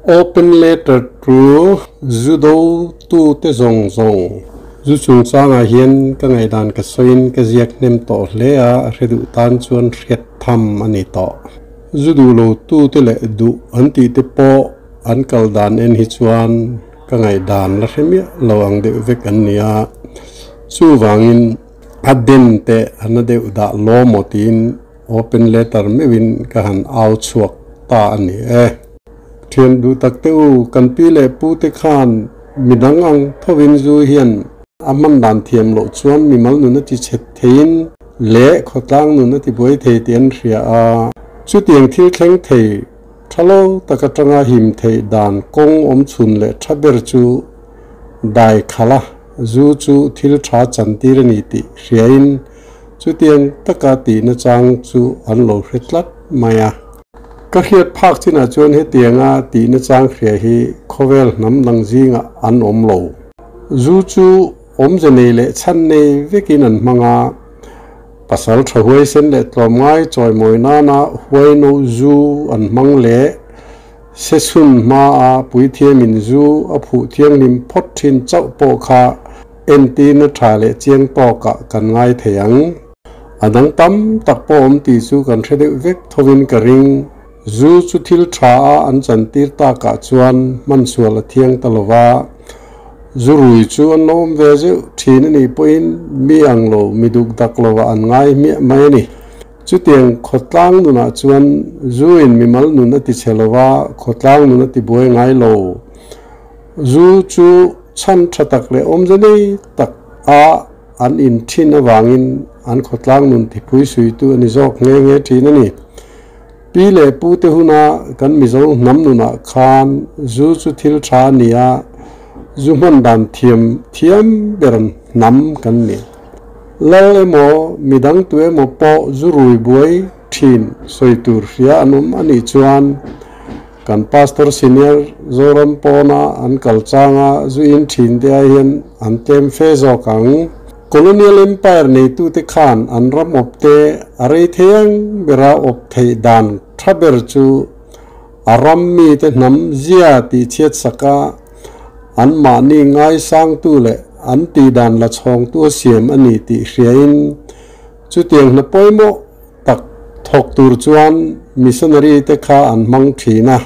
Open letter to zu do tu te zawng zawng. Zu chungchangah hian ka ngaihdan ka sawiin ka ziak hnem tawh hle a, a hre duh tan chuan hriat tham a ni tawh. Zu duh lo tu te leh duh an tih te pawh an kal dan en hi chuan ka ngaihdan la hre miah lo ang deuh vek an ni a, chuvangin a den te a na deuh dah law maw tiin Open letter meuhin ka han au chhuak ta a ni e. Thian duh tak te u, kan pi leh pu te khan midang ang thovin zu hian a hman dan thiam loh chuan mimal nun a ti chhet theiin leh khawtlang nun a ti buai thei tih an hria a. Chutiang thil thleng thei tha lo tak atanga him theih dan kawng awm chhun leh tha ber chu dai khala zu chu thil tha chantir a ni tih hriain Chutiang taka tihna chang chu an lo hre tlat mai a. Ka hriat phak chinah chuan hetianga tihna chang hria hi khawvel hnam dang zingah an awm lo. Zu chu awmze nei leh chhan nei vekin an hmang a, pasal tha huaisen leh tlawmngai chawimawi nana huaino zu an hmang leh se chhun hmaa puithiamin zu a phuh thianghlim phawt thin chauh pawh kha Entirna tha leh chiang tawkah kan ngai thei ang. A dang tam tak pawh awm tih chu kan hre deuh vek thovin ka ring. Zu chu thil tha a an chantir takah chuan hmansual a thiang ta lo va. Zu rui chu an lo awm ve zeuh thin a nih pawhin mi ang lo, mi duk dak lovah an ngai hmiah mai a ni. Chutiang khawtlang nunah chuan zu in mimal nun a ti chhe lo va, khawtlang nun a ti buai ngai lo. Zu chu chhan tha tak leh awmze nei tak a an in thin avangin an khawtlang nun tiphui suitu a ni zawk nghe nghe thin a ni. Pi leh pu te huna kan Mizo hnam nunah khan zu chu thil tha a ni a, zu hman dan thiam thiam ber hnam kan ni. Lal emaw midang tu emaw pawh zu rui buai thin sawi tur hria an awm a nih chuan, Kan Pastor Senior Zoram pawna an kal changa zu in thin te ai hian an tlem fe zawk ang. Colonial Empire neitute khan an ram awp te a rei thei ang bera awp theih dan tha ber chu a ram mite hnam zia tih chhiat saka an mahni ngaisangtu leh an tihdan la chhawngtu a siam a ni tih hriain chutiang hna pawimawh tak thawk tur chuan missionary te kha an hmang thin a.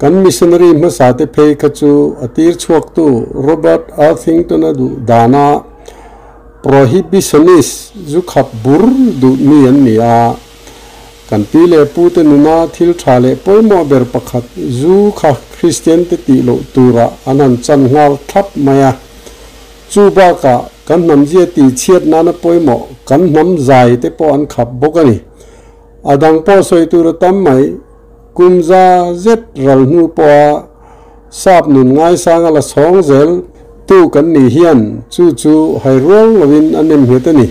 Kan missionary hmasa te phei kha chu a tir chhuaktu Robert Arthington-a duh dana prohibitionist zu khap bur duh mi an ni a. Kan pi leh pu te nuna thil tha leh pawimawh ber pakhat zu kha Kristian te tih loh turah an han chan nghal thlap mai a. Chu bakah kan hnamzia tihchhiat nana pawimawh kan hnam zai te pawh an khap bawk a ni. A dang pawh sawi tur a tam mai. Kum za zet ral hnu pawha sap nun ngaisanga la chhawng zel tu kan nih hian chu chu hai rual lovin a nem nghet a ni.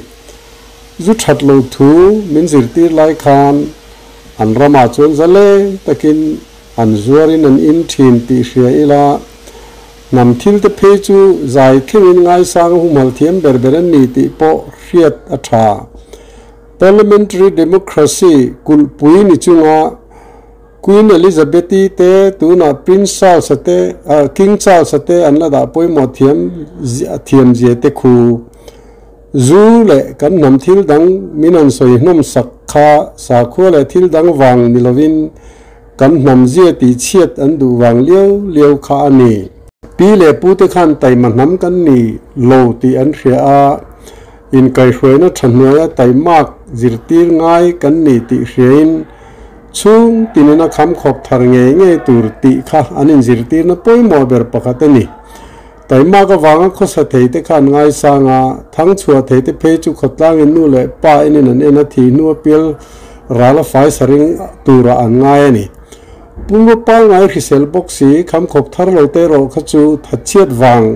Zu that lo thu min zirtir lai khan an ramah chuan zaleng takin an zuarin an in thin tih hria ila, Hnam thil te phei chu zai thlengin ngaisang humhalh thiam ber ber an ni tih pawh hriat a tha. Parliamentary democracy kulhpui ni chunga Queen Elizabeth-i te tunah Prince Charles-a te King Charles-a te an la dah pawimawh thiam thiam zia te khu zu leh kan hnam thil dang min han sawi hnawm sak kha sakhua leh thil dang vang ni lovin Kan hnam zia tih chhiat an duh vang liau liau kha a ni. Pi leh pu te khan taima hnam kan ni lo tih an hria a, inkaihhruaina tha hnuaia taimak zirtir ngai kan ni tih hriain chhung tinin a kham khawp thar ngei ngei tur tih kha an inzirtirna pawimawh ber pakhat a ni. Taimak avanga khawsa thei te khan ngaisang a, thang chhuah thei te phei chu khawtlangin nu leh pa enin an en a, thih hnu a pial ral a fai sa ring turah an ngai a ni. Pumraw pangngai hrisel bawk si, kham khawp thar lo te erawh kha chu thatchhiat vang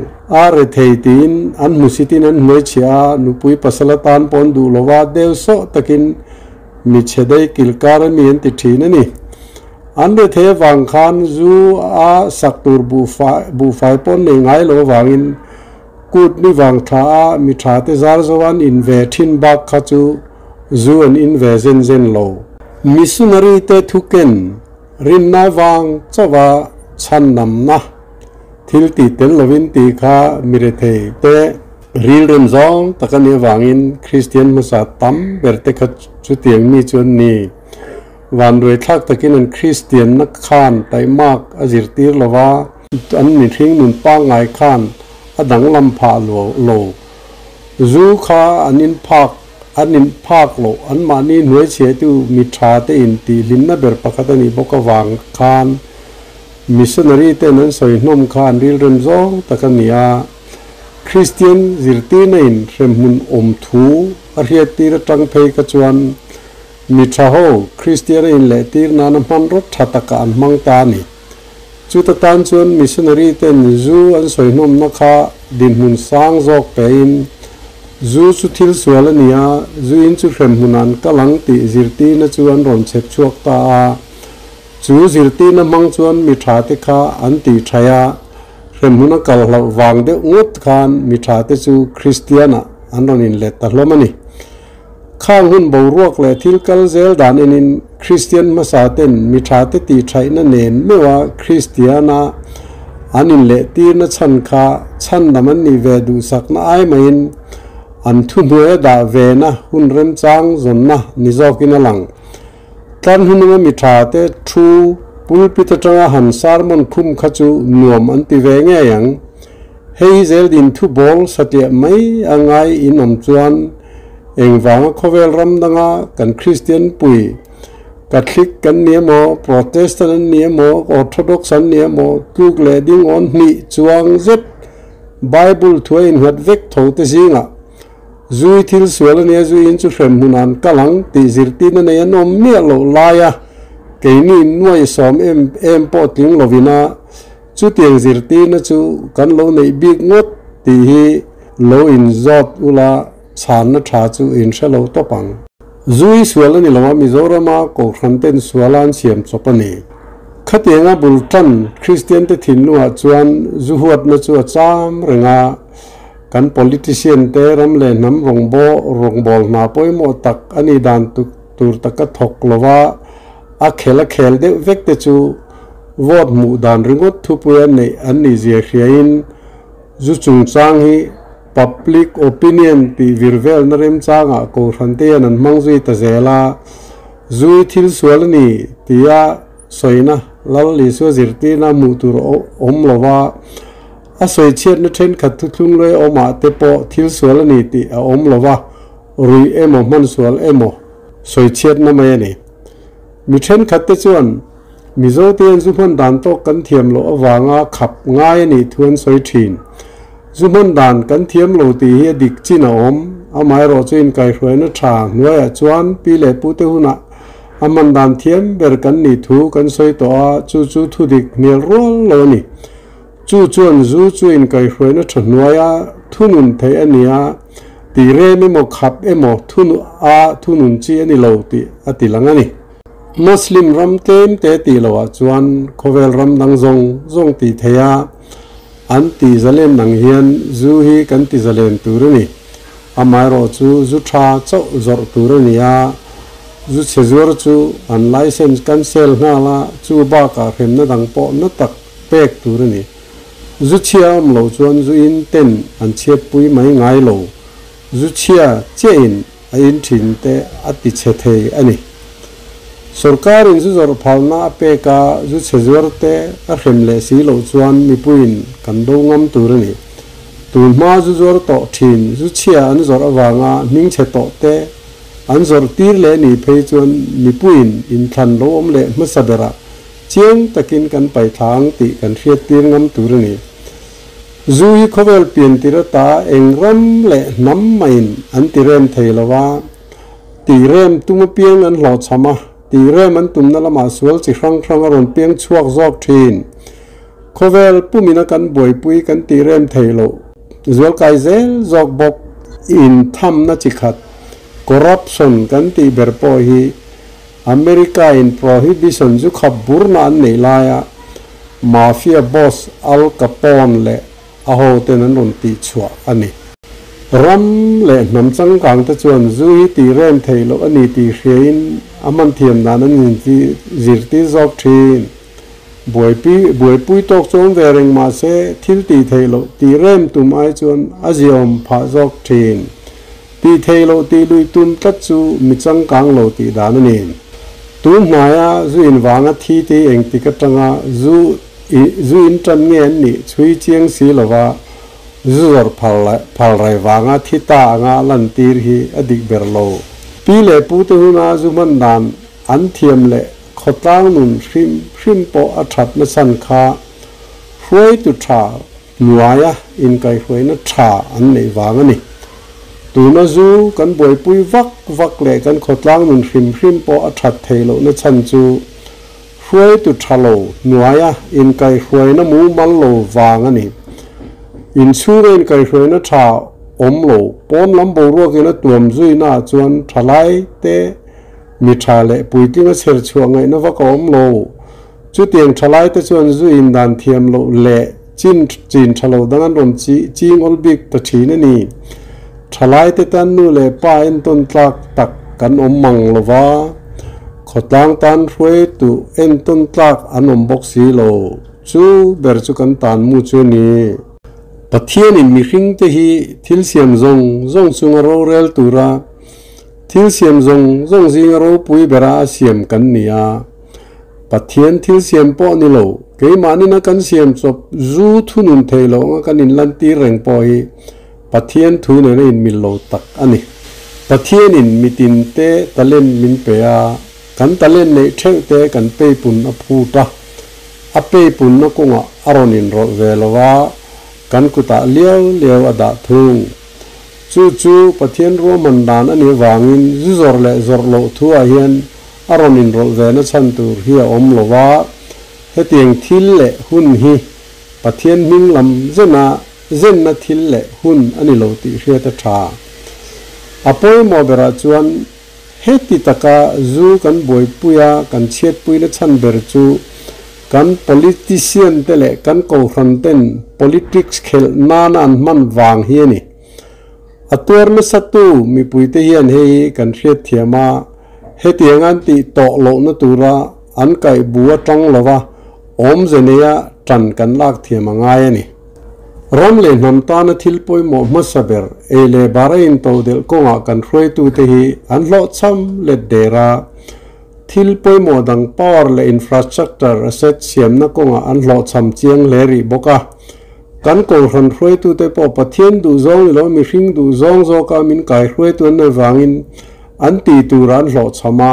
a re thei tiin an hmusitin an hnuai chhiah a, nupui pasal atan pawh an duh lova deu sawh takin Mi chhe daih kilkar a mi an ti thin a ni. An re thei avang khan zu a sak tur buhfai pawh an nei ngai lo avangin kut ni vang tha a mi tha te zar zo an in ve thin bak kha chu Zu an in ve zen zen lo. Missionary te thuken rinna vang chauha chhandamna thil tih tel lovin tih kha mi rethei te rilrem zawng tak a nih avangin Kristian hmasa tam ber te kha chutiang mi chu an ni. Vanruaithlak takin an Kristianna khan taihmak a zirtir lova, an mihring nun pangngai khan a danglam phah lo. Zu kha an in phak an in phak loh anmahni hnuaichhiahtu mi tha te in tih hlimna ber pakhat a nih bawk avang khan missionary ten an sawi hnawm kha an rilrem zawng tak a ni a. Kristian zirtirna in hremhmun awm thu a hriattir atang phei kha chuan mi tha ho Kristian a inlehtir nana hmanraw tha takah an hmang ta a ni. Chuta tan chuan missionary ten zu an sawi hnawmna kha dinhmun sang zawk pein zu chu thil sual a ni a, zu in chu hremhmun an kal ang tih zirtirna chu an rawn chhep chhuak ta a. Chu zirtirna hmang chuan mi tha te kha an tih thaih a, hremhmun a kal hlauh vang deuh ngawt khan mi tha te chu Kristian ah an rawn inlet ta hlawm a ni. Khang hun boruak leh thil kal zel dan enin Kristian hmasa ten mi tha te tih thaihna nen meuha Kristiana an inlehtirna chhan kha chhandam an nih ve duhsakna ai maiin an thuhnuaia dah vena hun remchang zawnna ni zawkin a lang. Tlan hununga mi tha te thu pulpit atanga han sermon khum kha chu nuam an ti ve ngei ang. Hei hi zeldin thu bawl satliah mai a ngai in awm chuan engvanga khawvel ram danga kan Kristian pui Catholic kan ni emaw, Protestant an ni emaw, Orthodox an ni emaw tluk leh ding awn hnih chuang zet Bible thu a innghat vek tho te zingah Zui thil sual a nia zuiin chu hrem hmun an kal ang tih zirtirna nei an awm miah loh laia keini nuai sawm em em pawh tling lovina Chutiang zirtirna chu kan lo neih bik ngawt tih hi lo inzawt ula chhanna tha chu in hre lo tawp ang. Zui sual a ni lo a, Mizorama Kohhran ten suala an siam chawp a ni. Khatianga bul tan Kristian te thinlungah chuan zu huatna chu a cham reng a, kan politician te ram leh hnam rawngbawh rawngbâwl hna pawimawh tak a nih dan tur taka thawk lova a khel a khel deuh vek te chu Vote hmuh dan ringawt thupuia neih an nih zia hriain zu chungchang hi public opinion tih vir velna remchangah Kohhran te hian an hmang zui ta zel a, zui thil sual a ni tia sawina Lal Isua zirtirna hmuh tur awm lova a sawi chhiatna thenkhat thuthlung luai awmah te pawh thil sual a ni tih a awm lova ruih emaw hman sual emaw sawi chhiatna mai a ni. Mi thenkhat te chuan Mizote hian zu hman dan tawk kan thiam loh avanga khap ngai a nih thu an sawi thin. Zu hman dan kan thiam lo tih hi a dik chin a awm. Amaherawh chu inkaihhruaina tha hnuaiah chuan pi leh pute hunah a hman dan thiam ber kan nih thu kan sawi tawh a, chu chu thudik hnial rual lo a ni. Chu chuan zu chu inkaihhruaina tha hnuaia thunun theih a ni a, tih rem emaw khap emaw thun a thunun chi a ni lo tih a ti lang a ni. Muslim ram tlem te tih loh ah chuan khawvel ram dang zawng zawng tih theih a, an tih zalen ang hian zu hi kan ti zalen tur a ni. Amaherawh chu zu tha chauh zawrh tur a ni a, zu chhe zuar chu an license cancel nghal a, chu bakah hremna dang pawh na tak pek tur a ni. Zu chhia awm loh chuan zu in ten an chhiatpui mai ngai lo, zu chhia chiah in a in thin te a ti chhe thei a ni. Sorkarin zu zawrh phalna a pek a, zu chhe zuar te a hrem leh si loh chuan mipuiin kan do ngam tur a ni. Tun hma zu zuar tawh thin zu chhia an zawrh avanga hming chhe tawh te an zawrh tir leh nih phei chuan mipuiin inthlan lo awm leh hmasa berah chiang takin kan paihthla ang tih kan hriat tir ngam tur a ni. Zu hi khawvel pian tir ata eng ram leh hnam maiin an ti rem thei lo a, tih rem tum apiang an hlawhchham a, tih rem an tumna lamah sual chi hrang hrang a rawn piang chhuak zawk thin. Khawvel pumina kan buaipui kan tih rem thei loh zualkai zel zawk bawk. Inthamna chi khat, corruption kan tih ber pawh hi America-in prohibition zu khap burna an neih laia Mafia boss Al Capone leh a hoten an rawn tihchhuah a ni. Ram leh hnam changkang te chuan zu hi tih rem theih loh a ni tih hriain a hman thiam dan an inzirtir zawk thin. Buaipi buaipui tawk chu awm ve reng mah se thil tih theih loh tih rem tum ai chuan a ziaawm phah zawk thin. Tih theih loh tih lui tum tlat chu mi changkang lo tih dan a ni. Tun hnaia zu invanga thi te hi engtik atanga zu zu in tan nge an nih chhui chiang si lova zu zawrh phal phal rai vanga thi ta anga lantir hi a dik ber lo. Pi leh pu te huna zu hman dan an thiam leh khawtlang nun hrim hrim pawh a that na chhan kha hruaitu tha hnuaia inkaihhruaina tha an neih vang a ni. Tuna zu kan buaipui vak vak leh kan khawtlang nun hrim hrim pawh a that theih lohna chhan chu hruaitu tha lo hnuaia inkaihhruaina mumal lo vang a ni. Inchhunga inkaihhruaina tha awm lo pawn lam boruakin a tuam zuinaah chuan thalai te mi tha leh puitling a chher chhuah ngaihna vak a awm lo. Chutiang thalai te chuan zu in dan thiam loh leh chin chin tha lo dang an rawn chi ching awl bik ta thin a ni. Thalai te tan nu leh pa entawn tlak tak kan awm mang lo va, khawtlang tan hruaitu entawn tlak an awm bawk si lo. Chu ber chu kan tan mu chu a ni. Pathianin mihring te hi thil siam zawng zawng chunga rorel tura Thil siam zawng zawng zinga ropui bera a siam kan ni a, Pathian thil siam pawh ni lo, keimahnin a kan siam chawp zu thunun thei lo anga kan inlantir reng pawh hi Pathian thu nena inmil lo tak a ni. Pathianin mitinte talent min pe a, kan talent neih theuh te kan peipun a phut a, a peipunna kawngah a rawn inrawlh ve lo a, kan kutah liau liau a dah thung. Chu chu Pathian ruahman dan a nih avangin zu zawrh leh zawrh loh thuah hian a rawn inrawlh ve na chhan tur hi a awm lo a, hetiang thil leh hun hi Pathian hming lam zena zenna thil leh hun a ni lo tih hriat a tha. A pawimawh berah chuan heti taka zu kan buaipui a kan chhiatpui na chhan ber chu kan politician te leh kan kohhran ten politics khelh nana an hman vang hi a ni. A tuar nasa tu mipuite hian hei hi kan hriat thiam a, hetiang an tih tawh lohna tura an kaih bu atang lova awmze neia tan kan lak thiam a ngai a ni. Ram leh hnam tana thil pawimawh hmasa ber ei leh bar a intodelh kawngah kan hruaitute hi an hlawhchham let der a, thil pawimawh dang power leh infrastructure asset siamna kawngah an hlawhchham chiang hle rih bawk a. Kan Kohhran hruaitute pawh Pathian duhzawng ni lo mihring duhzawng zawka min kaihruaitu an nei vangin an tih tura an hlawhchham a,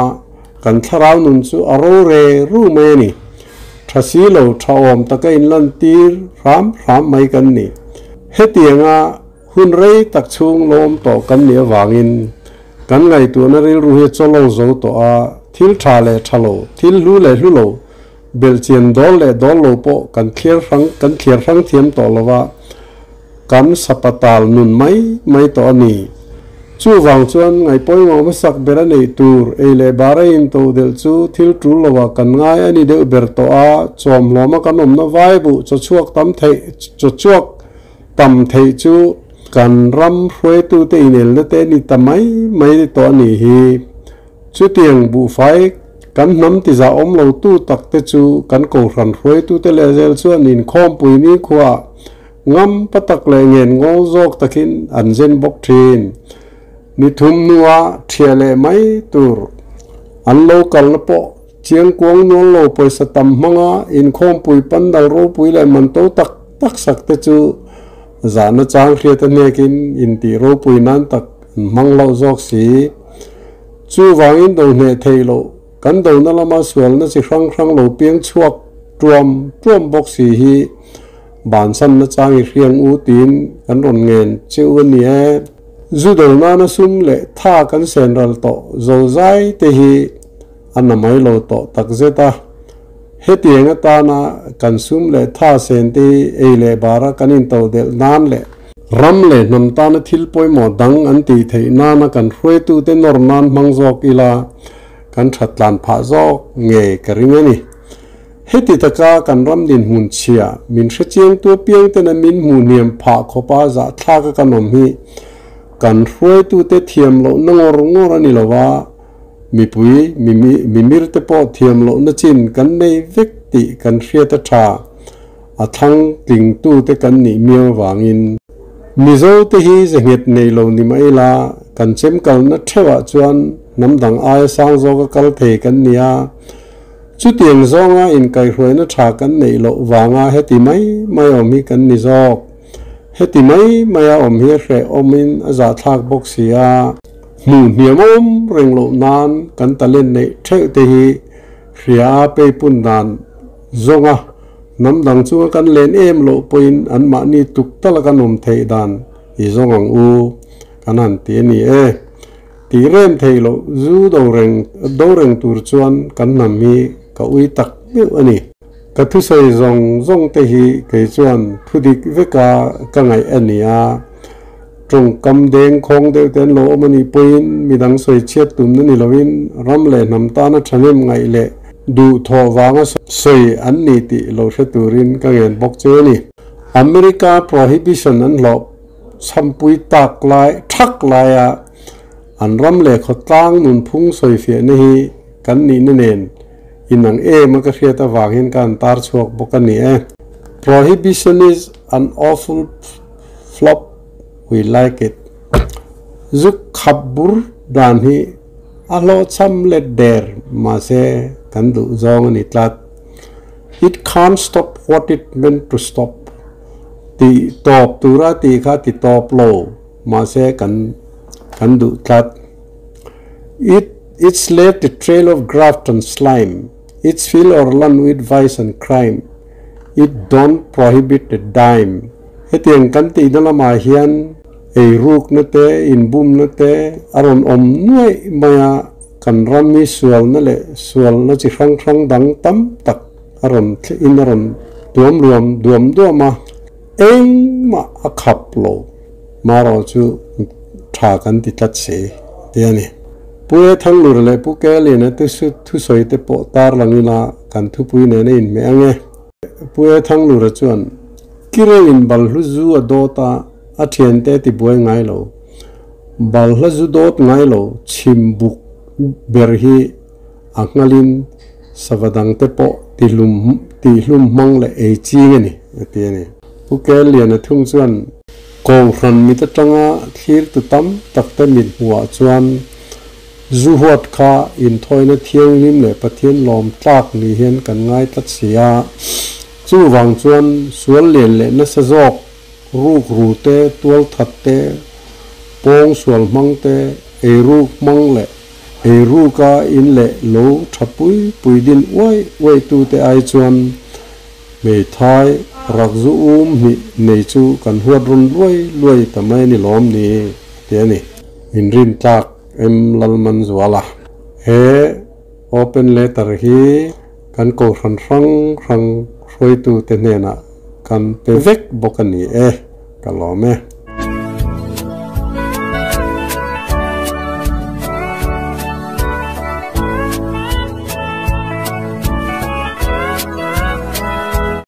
kan thlarau nun chu a ro re ru mai a ni. Tha si lo, tha awm taka inlantir hram hram mai kan ni. Hetianga hun rei tak chhung lawm tawh kan nih avangin kan ngaihtuahna rilru hi a chawlawng zo tawh a, thil tha leh tha lo, thil hlu leh hlu lo, Belhchian dawl leh dawl lo pawh kan thliar hrang kan thliar hrang thiam tawh lo va, kan sapatal nun mai mai tawh a ni. Chuvang chuan ngaihpawimawh hmasak ber a neih tur ei leh bar a into delh chu thil tul lovah kan ngai a ni deuh ber tawh a, chawmhlawma kan awmna vai buh chaw chhuak tam theih chaw chhuak tam theih chu kan ram hruaitute inelna te ni ta mai mai tawh a nih hi. Chutiang buhfai kan hnam tizah awm lo tu tak te chu kan Kohhran hruaitute leh zel chuan inkhawmpui nikhuaah ngam pa tak leh ngen ngawl zawk takin an zen bawk thin. Ni thum hnua thiah leh mai tur an lo kalna pawh chiangkuang nual lo pawisa tam hmanga inkhawmpui pandal ropui leh manto tak tak sak te chu zahna chang hriat a hnekin intih ropui nan tak an hmang loh zawk si. Chuvangin do hneh theih loh, kan dona lama sualna chi hrang hrang lo piang chhuak tuam tuam bawk si hi bansanna chang i hriang u tiin kan rawn ngen che u a ni e. Zu do nana sum leh tha kan sen ral tawh zozai te hi a na mai lo tawh takzet a. Hetiang atana kan sum leh tha sen te hi ei leh bara kan intodelh nan leh Ram leh hnam tana thil pawimawh dang an tih theih nana kan hruaitute nawr nan hmang zawk ila kan that tlan phah zawk nge ka ring a ni. Heti taka kan ram dinhmun chhia min hrechiangtu apiang tena min hmuh hniam phah khawpa zahthlaka kan awm hi Kan hruaitute thiam lohna ngawr ngawr a ni lo a, mipui mimir te pawh thiam lohna chin kan nei vek tih kan hriat a tha. A thlang tlingtute kan nih miau avangin. Mizote hi ze nghet nei lo ni mai ila, kan chemkalna theuhah chuan hnam dang aia sang zawka kal thei kan ni a. Chutiang zawnga inkaihhruaina tha kan neih loh vanga heti mai mai awm hi kan ni zawk. Heti mai maia awm hi a hrehawmin a zahthlak bawk si a. Hmuh hniam awm reng loh nan kan talent neih theuh te hi hria a peipun dan zawnga hnam dang chunga kan len em loh pawhin anmahni tuk tala kan awm theih dan i zawng ang u kan han ti a ni e. Tih rem theih loh zu do reng do reng tur chuan kan hnam hi ka ui tak meuh a ni. Ka thusawi zawng zawng te hi kei chuan thu dik veka ka ngaih a ni a. Tawngkam deng khawng deuh te an lo awm a nih pawhin midang sawi chhiat tumna ni loin ram leh hnam tana thahnem ngaih leh duh thawh vanga sawi an ni tih lo hre turin ka ngen bawk che a ni. America Prohibition an hlawh chhampui tak lai thak laia an ram leh khawtlang nunphung sawifiahna hi kan nihna nen inang em a ka hriat avangin ka han tar chhuak bawk a ni e. Prohibition is an awful flop, we like it. Zuk khap bur dan hi a hlawhchham let der mahse kan duh zawng a ni tlat. It can't stop what it meant to stop tih tawp tura tih kha ti tawp lo mahse kan kan duh tlat. It it's left a trail of graft and slime, it's fill our land with vice and crime, it don't prohibit a dime. Hetiang kan tihna lamah hian eirukna te, inbumna te a rawn awm nuaih mai a. Kan ram hi sualna leh sualna chi hrang hrang dang tam tak a rawn in a rawn tuam luam duam duam a, engmah a khap lo. Marawh chu tha kan ti tlat si ti a ni. Pu E Thanglur leh Pu Kellyna te thusawi te pawh tarlang ila kan thupui nen a inhmeh ang e. Pu E Thanglura chuan Kireuin balhlu zu a dawt a, a thiante a tibuai ngai lo. Balhla zu dawt ngai lo chhim buk ber hi a nghalin sava dangte pawh tihlum tihlum hmang leh ei ching a ni, a ti a ni. Pu Kelliana thung chuan Kohhran mit atanga thlirtu tam takte mit hmuhah chuan zu huat kha inthawina thianghlim leh Pathian lawm tlak ni hian kan ngai tlat si a, chuvang chuan sual lian leh nasa zawk Ruk ru te, tual that te, pawng sual hmang te, eiruk hmang leh eiruka in leh lo tha pui pui din uai uai tu te ai chuan hmeithai rak zu um hnih nei chu kan huat rawn luai luai ta mai a ni lawm ni a ti a ni. Inrin tlak em Lalmanzuala. He open letter hi kan kohhran hrang hrang hruaitute hnenah kan pe vek bawk a ni e, ka lawm e.